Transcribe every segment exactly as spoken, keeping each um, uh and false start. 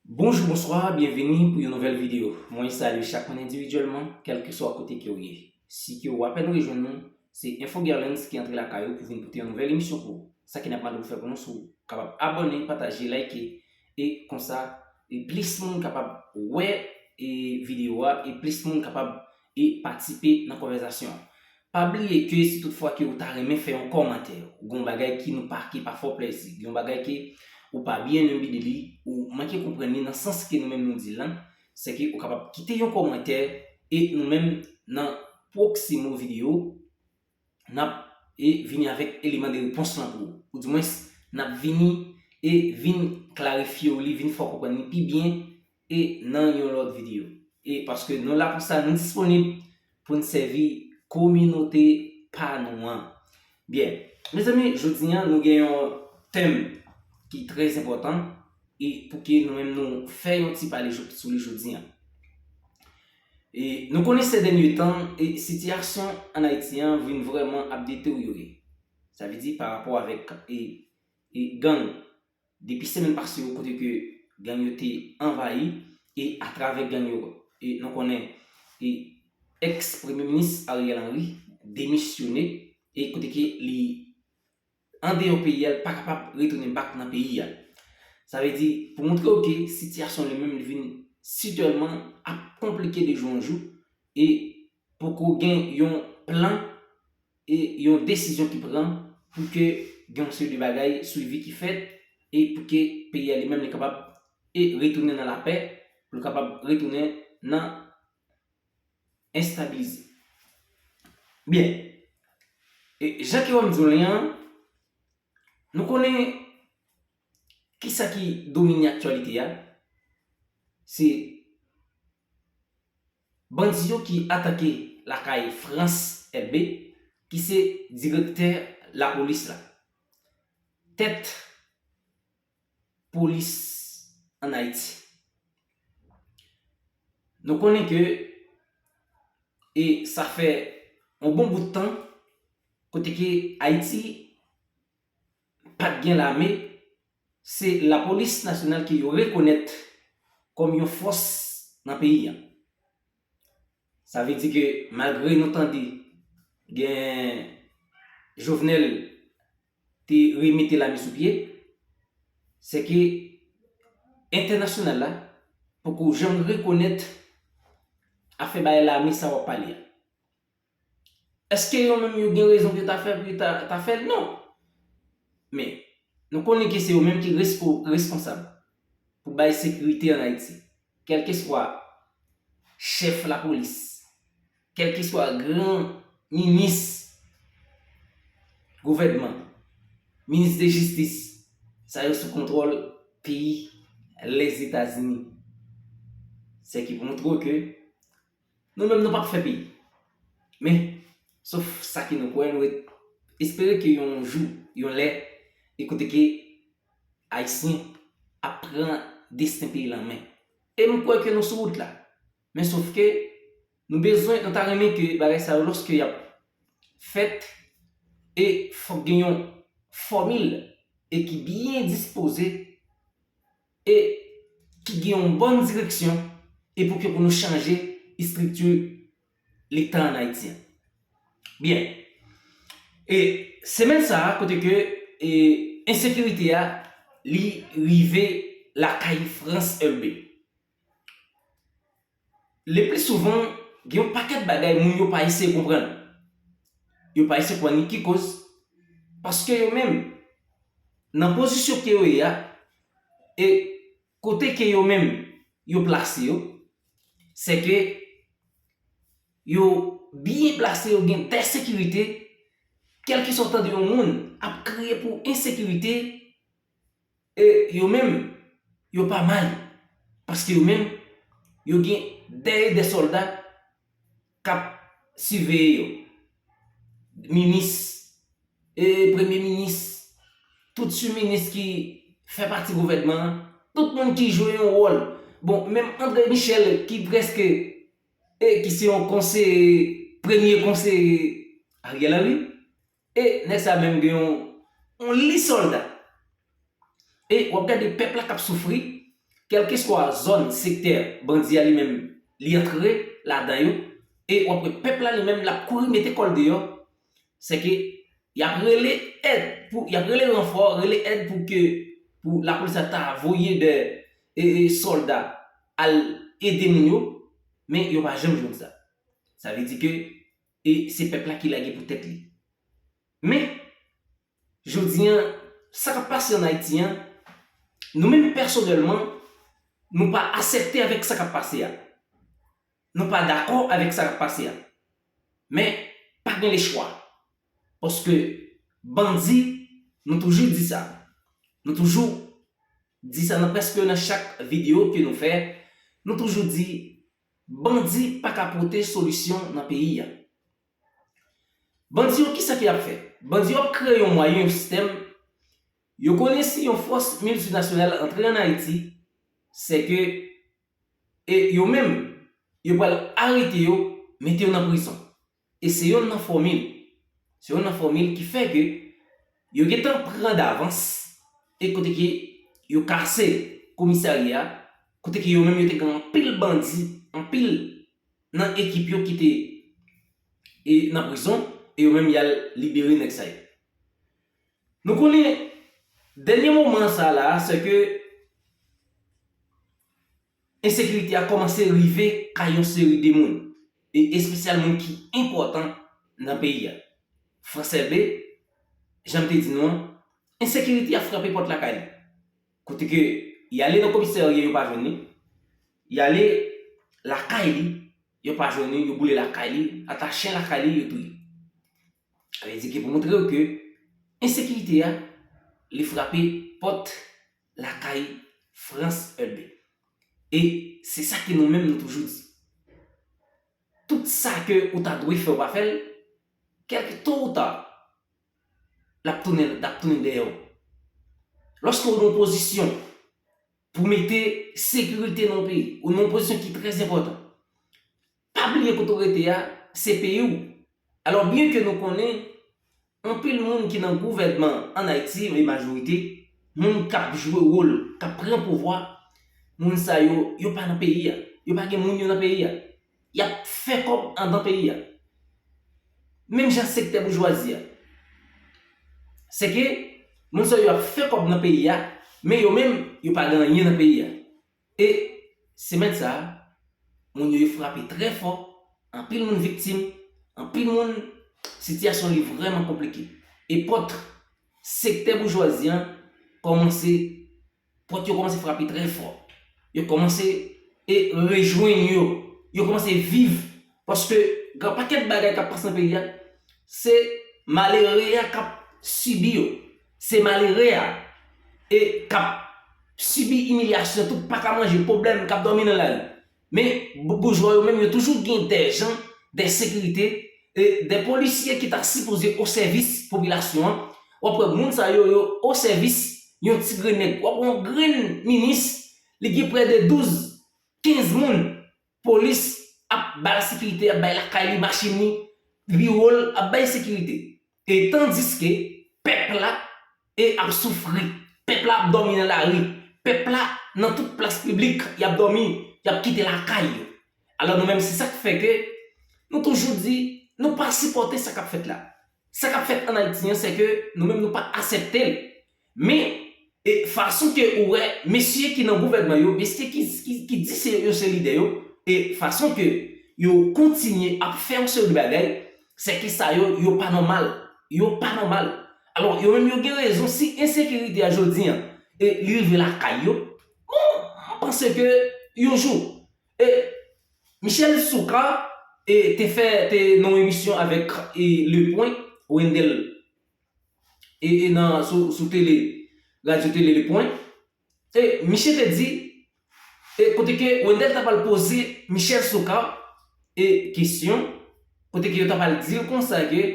Bonjou, bonswa, byenveni pou yon nouvèl videyo. Mwen salye chak moun endividyèlman, kèlkeswa kote ke w ye. Si ke w apèn rejwenn nou, se Info Guerlands ki antre lakay ou pou vin pote yon nouvèl emisyon pou ou. Sa ki n ap mande w fè pou nou, se w kapab abòne, pataje, like, e konsa, e plis moun kapab wè, e videyo a, e plis moun kapab, e patisipe nan konvèsasyon an. Pa bliye ke si toutfwa ke ou ta renmen fè yon kòmantè, gen yon bagay ki nou pa, ki pa fè w plèzi, gen yon bagay ke ou pa byen enbi de li, ou manke konprann li nan sans ke nou menm nou di l lan, se ke ou kapab kite yon kòmantè e nou menm nan pwoksimo videyo, n ap, e, vini avèk eleman de repons lan pou ou. Oudimwens, n ap vini e vin klarifye w li, vin fè w konprann li pi byen e nan yon lòt videyo. E paske nou la pou sa, nou disponib pou n sèvi kominote pa nou an. Byen, mezanmi, jodi a, nou gen yon tèm ki trè enpòtan e pou ke nou menm nou fè yon ti pale jo-, sou li jodi a. E nou konnen sè dènye tan, e sitiyasyon ann Ayiti an vin vrèman ap deteryore. Sa vle di pa rapò avèk, e, e gang. Depi semèn pase yo, kote ke gang yo te anvayi, e atravè gang yo, e nou konnen, e èks premye minis Ariel Henry demisyone, e kote ke li andeyò peyi a, li pa kapab retounen back nan peyi a. Sa vle di, pou montre w ke sitiyasyon li menm, li vin sitèlman ap konplike de jou an jou, e poko gen yon plan, e yon desizyon ki pran pou ke gen yon seri de bagay, swivi ki fèt, e pou ke peyi a li menm li kapab, e retounen nan lapè, pou l kapab retounen nan enstabilize. Byen, e jan ke w di w li an, nou konnen kisa ki domine aktyalite a, se bandi yo ki atake lakay Frantz Elbé, ki se direktè lapolis la, tèt polis ann Ayiti. Nou konnen ke, e sa fè yon bon bout tan, kote ke Ayiti pa t gen lame, se lapolis nasyonal ke yo rekonèt kòm yon fòs nan peyi a. Sa vle di ke malgre nou tande gen Jovenel te remete lame sou pye, se ke entènasyonal la poko janm rekonèt afè bay lame sa w ap pale a. Èske yo menm yo gen rezon pou yo ta fè, pou yo ta, ta fè l? Non. Men, nou konnen ke se yo menm ki resko-, reskonsab pou bay sekirite ann Ayiti. Kèlkeswa chèf lapolis, kèlkeswa gran minis gouvènman, minis de jistis, sa yo sou kontwòl peyi Lèzetazini. Se ki pou montre w ke nou menm nou p ap fè peyi. Men, sof sa ke nou kwè, nou ret espere ke yon jou, yon lè, e kote ke Ayisyen ap pran desten peyi l an men. E m kwè ke nou sou wout la. Men sof ke nou bezwen, nou ta renmen ke bagay sa yo, lòske y ap fèt, e fòk gen yon fòmil e ki byen dispoze e ki gen yon bòn direksyon e pou ke pou nou chanje estrikti Leta ann Ayiti an. Byen. E semèn sa a, kote ke, e, ensekirite a, li rive lakay Frantz Elbé. Le pli souvan, gen yon pakèt bagay moun yo pa eseye konprann. Yo pa eseye konprann ni ki koz, paske yo menm, nan pozisyon ke yo ye a, e kote ke yo menm, yo plase yo, se ke yo byen plase, yo gen de sekirite, kèlkeswa w tande yon moun ap kriye pou ensekirite, e yo menm, yo pa mal, paske yo menm, yo gen de, de sòlda k ap siveye yo. Minis, e premye minis, tout sou minis ki fè pati gouvènman an, tout moun ki jwe yon wòl. Bon, menm André Michel ki prèske, e ki se yon konseye, premye konseye Ariel Henry, e nèg sa menm gen yon, yon lis sòlda. E w ap gade pèp la k ap soufri, kèlkeswa zòn, sektè, bandi a li menm, li antre ladan yo, e w ap wè pèp la li menm, l ap kouri mete kò l deyò, se ke y ap rele èd, pou, y ap rele ranfò, rele èd pou ke, pou lapolis la ta voye de, e, e, sòlda al ede moun yo, men yo pa janm jwenn sa. Sa vle di ke, e, se pèp la ki lage pou tèt li. Men, jodi a, sa k ap pase ann Ayiti a, nou menm pèsonèlman, nou pa aksepte avèk sa k ap pase a. Nou pa dakò avèk sa k ap pase a. Men, pa gen lechwa. Paske bandi, nou toujou di sa. Nou toujou di sa nan prèske nan chak videyo ke nou fè. Nou toujou di, bandi pa ka pote solisyon nan peyi a. Bandi yo, kisa ke y ap fè? Bandi yo ap kreye yon mwayen, yon sistèm. Yo konnen si yon fòs miltinasyonal antre ann Ayiti, se ke, e yo menm, yo pral arete yo, mete yo nan prizon. E se youn nan fòmil. Se youn nan fòmil ki fè ke yo gentan pran davans e kote ke yo kase komisarya a, kote ke yo menm yo te gen anpil bandi, anpil nan ekip yo ki te, e, nan prizon, e yo menm y al libere nèg sa yo. Nou konnen, dènye moman sa la, se ke ensekirite a kòmanse rive kay yon seri de moun, e espesyal moun ki enpòtan nan peyi a. Frans Elbe, jan m te di nou an, ensekirite a frape pòt lakay li. Kote ke y ale nan komisarya, yo pa jwenn li. Y ale lakay li, yo pa jwenn li, yo boule lakay li, ata chen lakay li, yo touye. Sa vle di ke pou montre w ke ensekirite a, li frape pòt lakay Frans Elbe. E se sa ke nou menm nou toujou di. Tout sa ke ou ta dwe fè, ou pa fè l, kèlke to ou ta, l ap tounen, l ap tounen dèyè w. Lòske ou nan yon pozisyon pou mete sekirite nan yon peyi, ou nan yon pozisyon ki trè enpòtan, pa bliye kote w rete a, se peyi w. Alò, byen ke nou konnen, anpil moun ki nan gouvènman ann Ayiti, e majorite, moun k ap jwe wòl, k ap pran pouvwa, moun sa yo, yo pa nan peyi a. Yo pa gen moun yo nan peyi a. Y ap fè kòb anndan peyi a. Menm jan sektè boujwazi a. Se ke moun sa yo ap fè kòb nan peyi a, men yo menm, yo pa gen anyen nan peyi a. E semèn sa a, moun yo, yo frape trè fò, anpil moun viktim, anpil moun, sitiyasyon li vrèman konplike. E pòt sektè boujwazi an kòmanse, pòt yo kòmanse frape trè fò. Yo kòmanse e rejwenn yo. Yo kòmanse viv. Paske gen pakèt bagay k ap pase nan peyi a, se malere a k ap sibi yo. Se malere a e k ap sibi imilyasyon, tout pa ka manje, pwoblèm, k ap dòmi nan lari. Men, bou-, boujwa yo menm, yo toujou gen dè jan, dè sekirite, e dè polisye ki ta sipoze o sèvis popilasyon an. W ap wè moun sa yo, yo o sèvis yon ti grenn nèg. W ap wè yon grenn minis, li gen prè de douz, kenz moun, polis ap ba l sekirite, ap bay lakay li, machin li, biwo l, ap bay sekirite. E tandiske pèp la e ap soufri. Pèp la ap dòmi nan lari. Pèp la nan tout plas piblik, y ap dòmi, y ap kite lakay yo. Alò nou menm, se sa k fè ke nou toujou di, nou pa sipòte sa k ap fèt la. Sa k ap fèt ann Ayiti an, se ke nou menm nou pa aksepte l. Men, e fason ke ou wè mesye ki nan gouvènman yo, mesye ki, ki, ki di se yo se lidè yo, e fason ke yo kontinye ap fè yon seri de bagay, se ke sa yo, yo pa nòmal. Yo pa nòmal. Alò, yo menm yo gen rezon si ensekirite a jodi an, e li rive lakay yo. Bon, mwen panse ke yon jou, e Michel Soukar, e te fè, te nan yon emisyon avèk, e Le Point, Wendell, e, e nan, sou, sou tele, radyo tele Le Point. E misye te di, e kote ke Wendell ta pral poze Michel Soukar, e kesyon, kote ke yo ta pral di l konsa ke,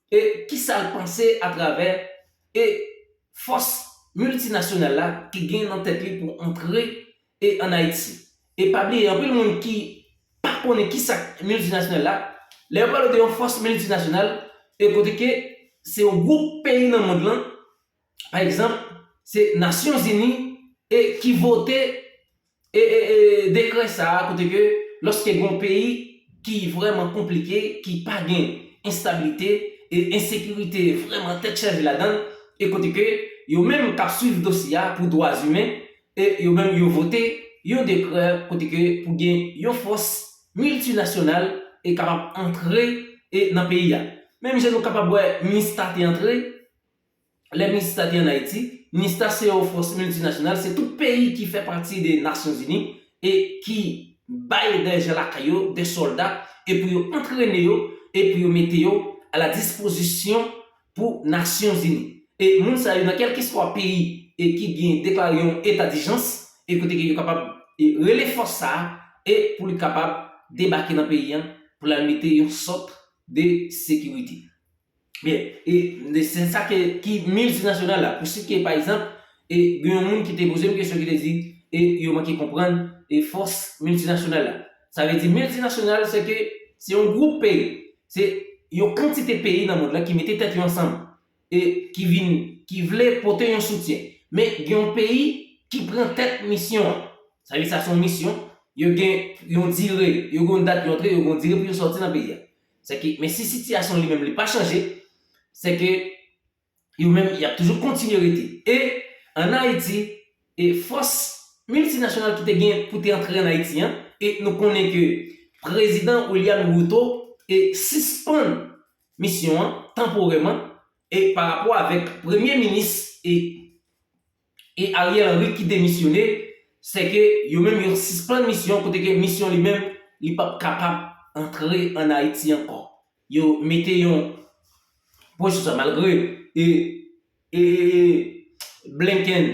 e kisa l panse atravè, e fòs miltinasyonal la ki gen nan tèt li pou antre, e ann Ayiti. E pa bliye, anpil moun ki pa konnen kisa miltinasyonal la, lè yo pale de yon fòs miltinasyonal, e kote ke se yon gwoup peyi nan mond lan, pa egzanp, se Nasyonzini, e ki vote e, e, e dekrè sa a, kote ke lòske gen yon peyi ki vrèman konplike, ki pa gen enstabilite, e ensekirite vrèman tèt chaje ladan l, e kote ke yo menm k ap swiv dosye a pou dwa imen, e yo menm yo vote yon dekrè kote ke pou gen yon fòs miltinasyonal e kapab antre e nan peyi a. Menm jan nou kapab wè MINUSTAH te antre, lè MINUSTAH te ann Ayiti, MINUSTAH se yon fòs miltinasyonal, se tout peyi ki fè pati de Nasyonzini e ki bay de jan lakay yo, de sòlda, e pou yo antrene yo, e pou yo mete yo a la dispozisyon pou Nasyonzini. E moun sa yo nan kèlkeswa peyi e ki gen deklare yon eta dijans, e kote ke yo kapab e rele fòs sa a, e pou li kapab debake nan peyi an, pou l al mete yon sòt de sekirite. Byen, e se sa ke, ki miltinasyonal la. Pou site, pa egzanp, e gen yon moun ki te poze m kesyon ki te di, e yo manke konprann, e fòs miltinasyonal la. Sa vle di miltinasyonal, se ke se yon gwoup peyi, se yon kantite peyi nan mond lan ki mete tèt yo ansanm, e ki vin, ki vle pote yon soutyen. Men gen yon peyi ki pran tèt misyon an. Sa vle di sa se yon misyon, yo gen yon dire, yo gen yon dat yo antre, yo gen yon dire pou yo sòti nan peyi a. Se ke, men si sitiyasyon li menm li pa chanje, se ke yo menm y ap toujou kontinye rete. E ann Ayiti, e fòs miltinasyonal ki te gen pou te antre ann Ayiti an, e nou konnen ke prezidan William Ruto e sispann misyon an tanporèman, e pa rapò avèk premye minis e e Ariel Henry ki demisyone, se ke yo menm yo sispann misyon kote ke misyon li menm li p ap kapab antre ann Ayiti ankò. Yo mete yon pwosesyon sa malgre e, e, e, e Blinken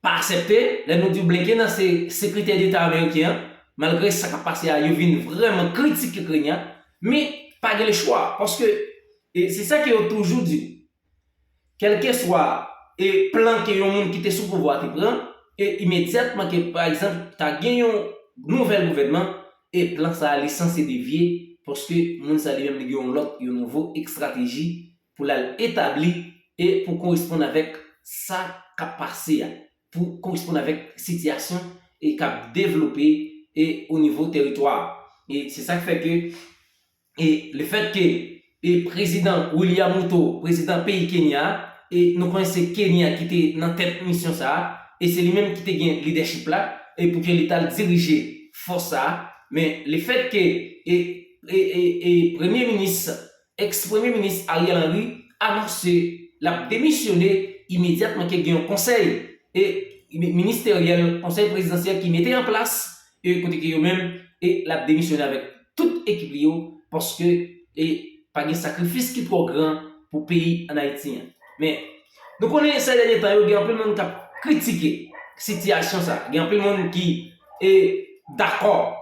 pa aksepte, lè nou di Blinken nan se sekretè deta ameriken an, malgre sa k ap pase a, yo vin vrèman kritike Kenya, men pa gen lechwa, paske e se sa ke yo toujou di. Kèlkeswa e plan ke yon moun ki te sou pouvwa a te pran, e imedyatman ke, pa egzanp, ta gen yon nouvèl gouvènman, e plan sa a li sanse devye, paske moun sa li menm li gen yon lòt, yon nouvo estrateji pou l al etabli e pou koresponn avèk sa k ap pase a, pou koresponn avèk sitiyasyon e k ap devlope e o nivo teritwa a. E se sa k fè ke e lefètke e prezidan William Ruto, prezidan peyi Kenya a, e nou konnen se Kenya ki te nan tèt misyon sa a, e se li menm ki te gen lidèchip la, e pou ke li t al dirije fòs sa a, men lefètke e, e, e, e premye minis, eks premye minis Ariel Henry anonse l ap demisyone imedyatman ke gen yon konsèy e mi- ministeryèl, konsèy prezidansyèl ki mete an plas, e kote ke yo menm e l ap demisyone avèk tout ekip li yo, paske e pa gen sakrifis ki twò gran pou peyi ann Ayiti an. Men nou konnen se dènye tan yo gen anpil moun k ap kritike sitiyasyon sa, gen anpil moun ki e dakò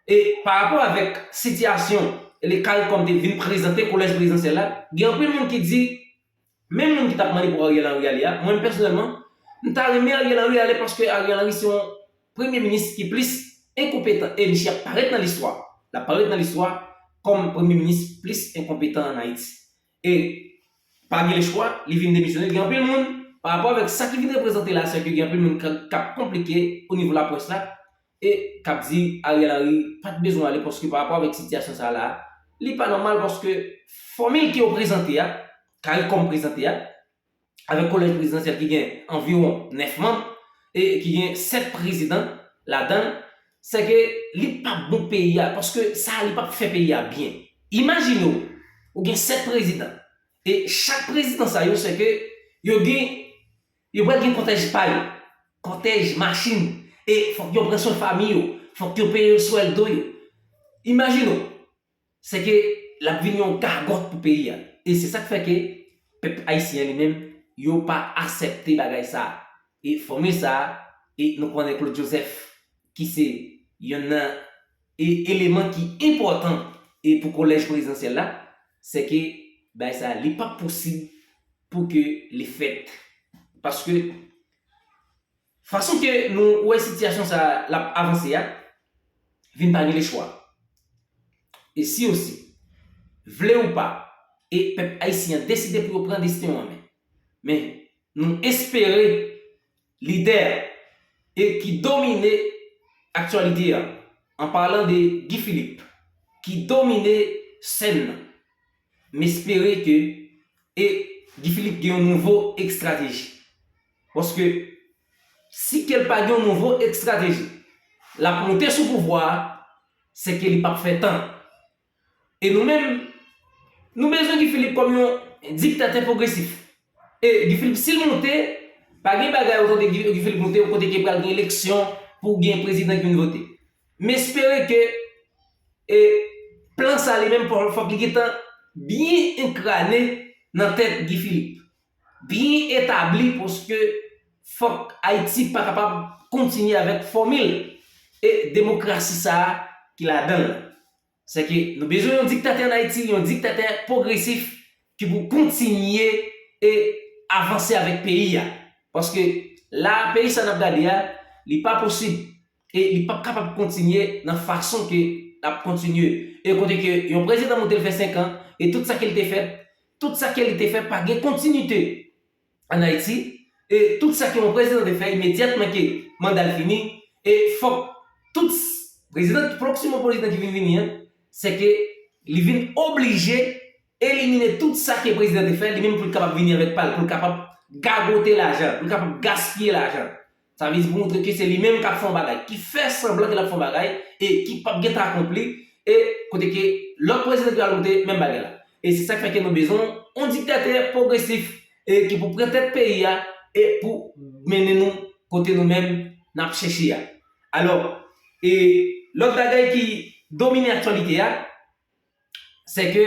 e pa rapò avèk sitiyasyon le CARICOM te vin prezante kolèj prezidansyèl la, gen anpil moun ki di menm moun ki t ap mande pou Ariel Henry ale a, mwen pèsonèlman, m ta renmen Ariel Henry ale paske Ariel Henry se yon premye minis ki plis enkonpetan e misye ap parèt nan listwa. L ap parèt nan listwa kòm premye minis plis enkonpetan ann Ayiti. E pa gen lechwa, li vin demisyone. Gen anpil moun, pa rapò avèk sa ki vin reprezante la, se ke gen anpil moun k ap konplike o nivo laprès la, e k ap di Ariel Henry pa t bezwen ale paske pa rapò avèk sitiyasyon sa a la, li pa nòmal paske fòmil ke yo prezante a, CARICOM prezante a, avèk kolèj prezidansyèl ki gen anviwon nèf manm e ki gen sèt prezidan ladan l, se ke li p ap bon peyi a, paske sa a li p ap fè peyi a byen. Imajine w, ou gen sèt prezidan, e chak prezidan sa yo, se ke yo gen, yo pral gen kòtèj pa yo, kòtèj machin, e fòk yo pran swen fanmi yo, fòk yo peye swèldo yo. Imajine w, se ke l ap vin yon gagòt pou peyi a. E se sa k fè ke pèp ayisyen an li menm, yo pa aksepte bagay sa a. E fòmil sa a, e nou konnen Claude Joseph, ki se yonn nan e eleman ki enpòtan e pou kolèj prezidansyèl la, se ke bagay sa a, li p ap posib pou ke li fèt. Paske fason ke nou wè sitiyasyon sa a l ap avanse a, vin pa gen lechwa. E si osi, vle ou pa, e pèp ayisyen an deside pou yo pran desten yo an men. Men, nou espere lidè e ki domine aktyalite a, an palan de Guy Philippe, ki domine sèn nan, m espere ke e Guy Philippe gen yon nouvo estrateji. Paske si ke l pa gen yon nouvo estrateji, l ap monte sou pouvwa a, se ke li p ap fè tan. E nou menm, nou bezwen Guy Philippe kòm yon diktatè pwogresif. E Guy Philippe, si l monte, pa gen bagay otan de Guy, Guy Philippe monte, kote ke pral gen eleksyon pou gen prezidan ki vin vote. M espere ke e plan sa li menm, fò, fòk li gentan byen enkrane nan tèt Guy Philippe. Byen etabli, paske fòk Ayiti pa kapab kontinye avèk fòmil e demokrasi sa a ki ladan l. Se ke nou bezwen yon diktatè an Ayiti, yon diktatè pwogresif ki pou kontinye e avanse avèk peyi a. Paske la, peyi sa n ap gade a, li pa posib e li p ap kapab kontinye nan fason ke l ap kontinye. E kote ke yon prezidan monte l fè senk an, e tout sa ke l te fè, tout sa ke li te fè pa gen kontinite an Ayiti, e tout sa ke yon prezidan te fè imedyatman ke manda l fini, e fòk tout prezidan, pwoksimo prezidan ki vin vini an, se ke li vin oblije elimine tout sa ke prezidan te fè, li menm pou l kapab vini avèk pa l, pou l kapab gagote lajan, pou l kapab gaspiye lajan. Sa vle di pou montre ke se li menm k ap fè yon bagay, ki fè sanblan ke l ap fè yon bagay, e ki p ap gentan akonpli, e kote ke lòt prezidan ki pral monte, menm bagay la. E se sa k fè ke nou bezwen yon diktatè pwogresif, e ki pou pran tèt peyi a, e pou mennen nou kote nou menm n ap chèche a. Alò, e lòt bagay ki domine aktyalite a, se ke,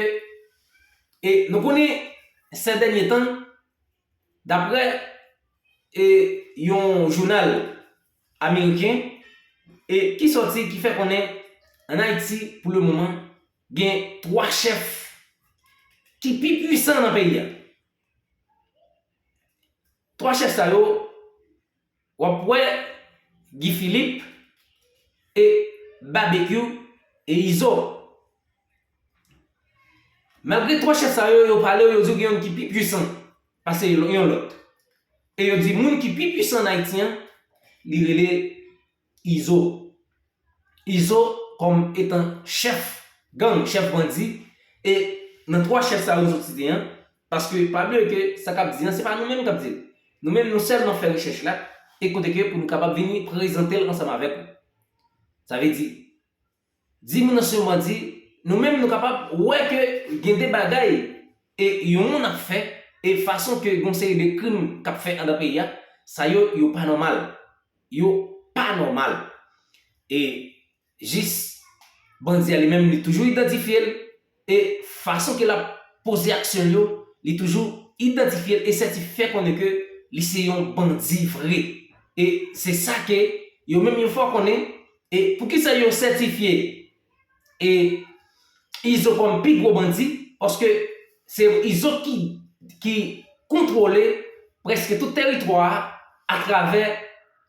e nou konnen, sè dènye tan, daprè e yon jounal ameriken, e ki sòti, ki fè konnen ann Ayiti, pou le moman, gen twa chèf ki pi pwisan nan peyi a. Twa chèf sa yo, w ap wè Guy Philippe, e Babekyou, e Izo. Malgre twa chèf sa yo, yo pale, yo di w gen youn ki pi pwisan pase yon lòt. E yo di moun ki pi pwisan ann Ayiti an, li rele Izo. Izo kòm etan chèf gang, chèf bandi, e nan twa chèf sa yo nou sot site an, paske pa bliye ke sa k ap di an, se pa nou menm k ap di l. Nou menm, nou sèlman fè rechèch la, e kote ke pou nou kapab vini prezante l ansanm avèk ou. Sa vle di, di moun nan se yon bandi, nou menm nou kapab wè ke gen de bagay e yon moun ap fè, e fason ke gon seri de krim k ap fè anndan peyi a, sa yo, yo pa nòmal. Yo pa nòmal. E jis bandi a li menm, li toujou idantifye l, e fason ke l ap poze aksyon l yo, li toujou idantifye l e sètifye konnen ke li se yon bandi vre. E se sa ke yo menm yo fè w konnen, e poukisa yo sètifye e Izo kòm pi gwo bandi, paske se Izo ki, ki kontwole prèske tout tèritwa a atravè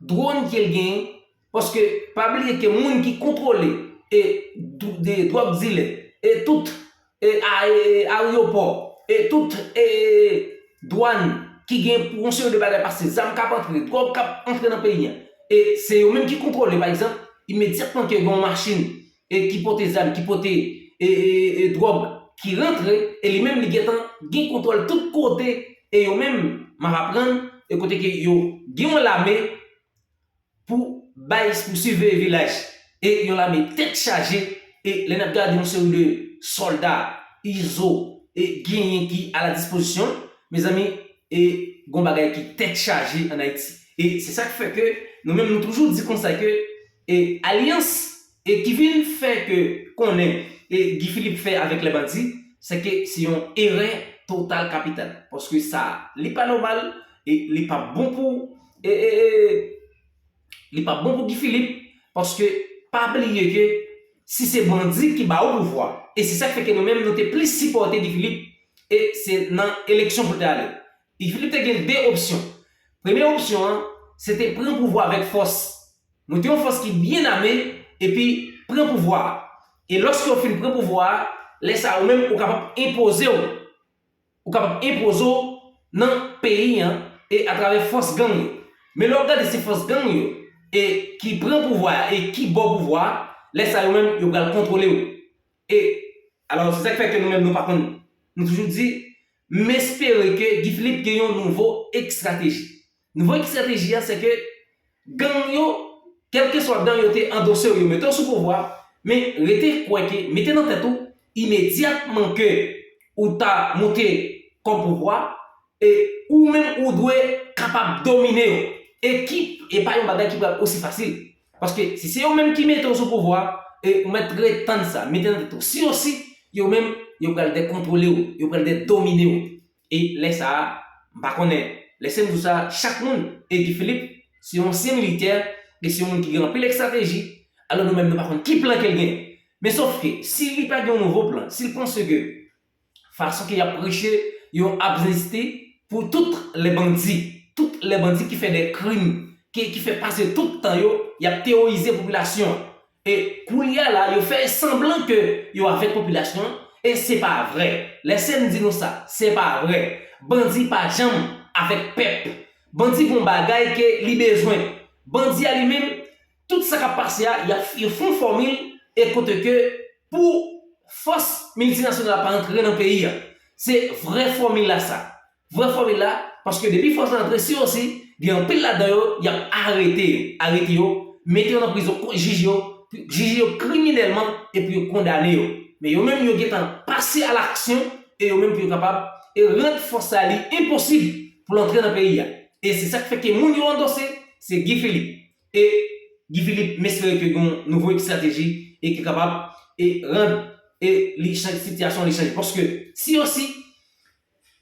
dwòn ke l genyen, paske pa bliye ke moun ki kontwole e dw-, de dwòg dilè e tout e a-, e ayewopò e tout e dwàn ki gen pou yon seri de bagay pase, zam k ap antre, dwòg k ap antre nan peyi a, e se yo menm ki kontwole. Pa egzanp, imedyatman ke gen yon machin e ki pote zam, ki pote e, e, e dwòg ki rantre, e li menm li gentan gen kontwòl tout kote, e yo menm, m ap aprann, e kote ke yo gen yon lame pou bay, pou siveye vilaj, e yon lame tèt chaje, e lè n ap gade yon seri de sòlda, Izo, e genyen ki a la dispozisyon l, mezanmi, e gon bagay ki tèt chaje ann Ayiti. E se sa k fè ke nou menm nou toujou di konsa ke e alyans e ki vin fè ke konnen e Guy Philippe fè avèk lè bandi, se ke se yon erè total kapital. Paske sa, li pa nòmal, e li pa bon pou, e, e, e, li pa bon pou Guy Philippe, paske pa bliye ke si se bandi ki ba ou pouvwa, e se sa k fè ke nou menm nou te plis sipòte Guy Philippe, e se nan eleksyon pou l te ale. Guy Philippe te gen de opsyon. Premye opsyon an, se te pran pouvwa avèk fòs. Monte yon fòs ki byen ame, epi pran pouvwa a. E lòske w fin pran pouvwa a, lè sa a ou menm ou kapab enpoze w. Ou kapab enpoze w nan peyi an e atravè fòs gang yo. Men lè w ap gade se fòs gang yo, e ki pran pouvwa a e ki ba w pouvwa a, lè sa yo menm yo pral kontwole w. E alò, se sa k fè ke nou menm nou pa konn, nou toujou di, m espere ke Guy Philippe gen yon nouvo estrateji. Nouvo estrateji a, se ke gang yo, kèlkeswa gang yo te andose w, yo mete w sou pouvwa, men rete kwè ke, mete nan tèt ou, imedyatman ke ou ta monte kòm pouvwa, e ou menm ou dwe kapab domine yo. E ki, e pa yon bagay ki pral osi fasil. Paske si se yo menm ki mete w sou pouvwa, e ou mèt ret tann sa, mete nan tèt ou. Si osi, yo menm, yo pral dekontwole w, yo pral dedomine w. E lè sa a, m pa konnen, lè se m di w sa, chak moun, e Guy Philippe, se yon ansyen militè, e se yon moun ki gen anpil estrateji, alò nou menm nou pa konn ki plan ke l gen. Men sof ke, si li pa gen yon nouvo plan, si l panse ke fason ke y ap preche yon amnisti pou tout lè bandi, tout lè bandi ki fè de krim, ki, ki fè pase tout tan yo, y ap teworize popilasyon an. E koulye a la, yo fè sanblan ke yo avèk popilasyon an, e se pa vrè. Lèse m di nou sa, se pa vrè. Bandi pa janm avèk pèp. Bandi gon bagay ke li bezwen. Bandi a li menm, tout sa k ap pase a, y ap, yo fè yon fòmil e kote ke pou fòs miltinasyonal la pa antre nan peyi a. Se vrè fòmil la sa. Vrè fòmil la, paske depi fòs la antre, si osi, gen anpil ladan yo, y ap arete yo, arete yo, mete yo nan prizon, jije yo, jije yo kriminèlman, epi yo kondane yo. Men yo menm, yo gentan pase a laksyon, e yo menm pou yo kapab, e rann fòs la li enposib pou l antre nan peyi a. E se sa k fè ke moun yo andose, se Guy Philippe. E Guy Philippe, m espere ke gen yon nouvo estrateji e ki kapab e rann e li chanje, sitiyasyon li chanje. Paske si osi,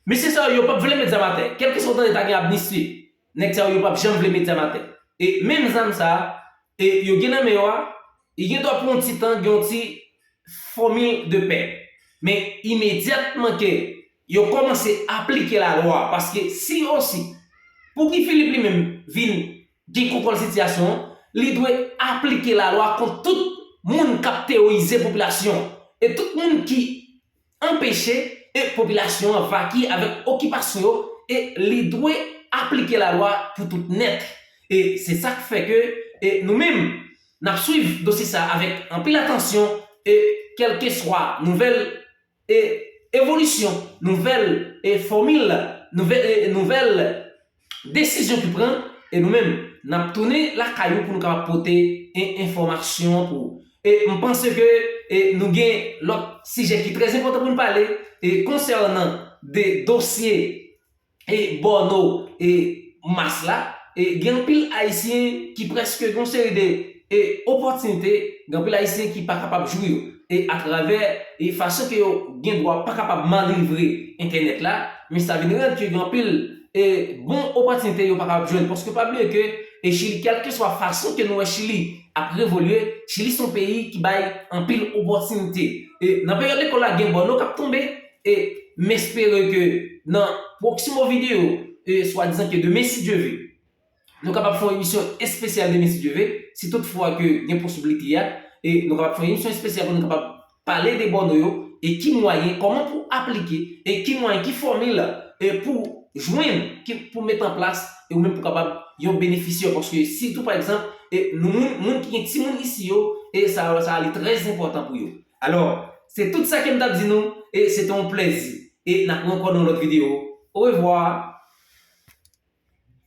mesye sa yo, yo p ap vle met zam atè. Kèlkeswa w tande ta gen amnisti, nèg sa yo, yo p ap janm vle met zam atè. E menm zam sa a, e yo gen nan men yo a, li gen dwa pou yon ti tan, gen yon ti fòmil de pè. Men imedyatman ke yo kòmanse aplike lalwa, paske si osi, pou Guy Philippe li menm vin gen kontwòl sitiyasyon an, li dwe aplike lalwa kont tout moun k ap teworize popilasyon an. E tout moun ki anpeche e popilasyon an vakye avèk okipasyon yo, e li dwe aplike lalwa pou tout nèt. E se sa k fè ke, e nou menm, n ap swiv dosye sa a avèk anpil atansyon, e kèlkeswa nouvèl e evolisyon, nouvèl e fòmil, nouvèl, e nouvèl desizyon ki pran, e nou menm, n ap tounen lakay ou pou nou kapab pote e enfòmasyon pou ou. E m panse ke e nou gen lòt sijè ki trè enpòtan pou nou pale, e konsènan de dosye e Bòno e Mas la, e gen anpil Ayisyen ki prèske gen yon seri de e opòtinite, gen anpil Ayisyen ki pa kapab jwi yo. E atravè e fason ke yo gen dwa pa kapab manevre entènèt la, men sa vin rann ke gen anpil e bon opòtinite yo pa kapab jwenn. Paske pa bliye ke e Chili, kèlkeswa fason ke nou wè Chili ap revolye, Chili se yon peyi ki bay anpil opòtinite. E nan peryòd lekòl la, gen Bòno k ap tonbe, e m espere ke nan pwoksimo videyo, e swadizan ke demen, si Dye ve, nou kapab fè yon emisyon espesyal demen, si Dye ve, si toutfwa ke gen posiblite a, e nou kapab fè yon emisyon espesyal pou nou kapab pale de Bòno yo, e ki mwayen, kòman pou aplike, e ki mwayen, ki fòmil, e pou jwenn, ki pou met an plas, e ou menm pou kapab yon benefisyè, paske sitou, pa egzanp, e nou, moun, moun ki gen timoun isi yo, e sa, sa li trè enpòtan pou yo. Alò, se tout sa ke m t ap di nou, e se te yon plèzi. E n ap wè ankò nan yon lòt videyo. Orevwa.